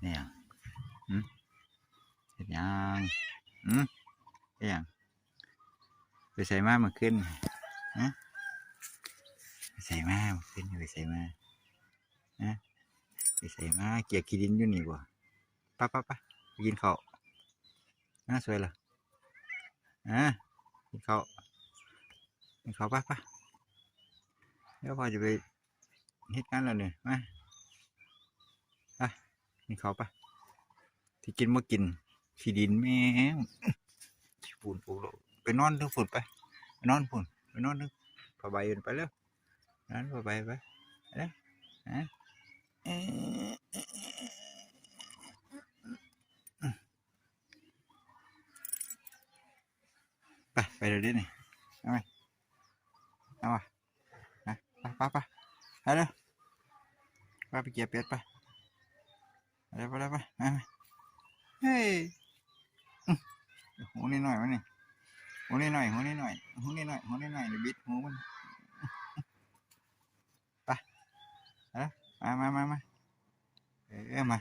ອີ່ຫຍັງ? ຫຶ? ເຮັດຫຍັງ? ຫຶ? ເຮັດຫຍັງ? ໄປໃສມາມື້ຄືນ? ຫະ? ໄປໃສມາມື້ຄືນ? ໄປໃສມາ? ຫະ? ໄປໃສມາ? ກຽກຂີ້ດິນຢູ່ນີ້ບໍ່? ປະ ປະ ປະ ໄປກິນເຂົ້າ. ມາສວຍລະ. ອາ ກິນເຂົ້າ ກິນເຂົ້າ ປະ ປະ. ດຽວພໍ່ຈະໄປເຮັດງານແລ້ວນີ້. ມາ ໄປ ກິນເຂົ້າ ໄປ. ຊິກິນບໍ່ກິນ ຂີ້ດິນແມ່ງ ຂີ້ຝຸ່ນໂອກໂລກ. ໄປນອນເທິງພຸ້ນ ໄປ ໄປນອນພຸ້ນ ໄປນອນເທິງຜ້າໃບພຸ້ນ ໄປເລັວ. ນອນຜ້າໃບ ໄປ ໄປເລັວ. ຫາ ເອີ ໄປ ໄປແລ້ວເດ້ນີ້. ເອົາໄປ ເອົາວະ ໄປ ໄປ ໄປ ໄປເດີ ໄປໄປເກັບເປັດ ໄປ ໄປເດີ ໄປເດີ ໄປ ໄປ ໄປ. ເຮີ້ຍ ຫູນ້ອຍໆ ມັນນີ້ ຫູນ້ອຍໆ ຫູນ້ອຍໆ ຫູນ້ອຍໆ ຫູນ້ອຍໆ ບິດຫູມັນ. ໄປ ເອີ ມາ ມາ ມາ ມາ ເອີ ມາ.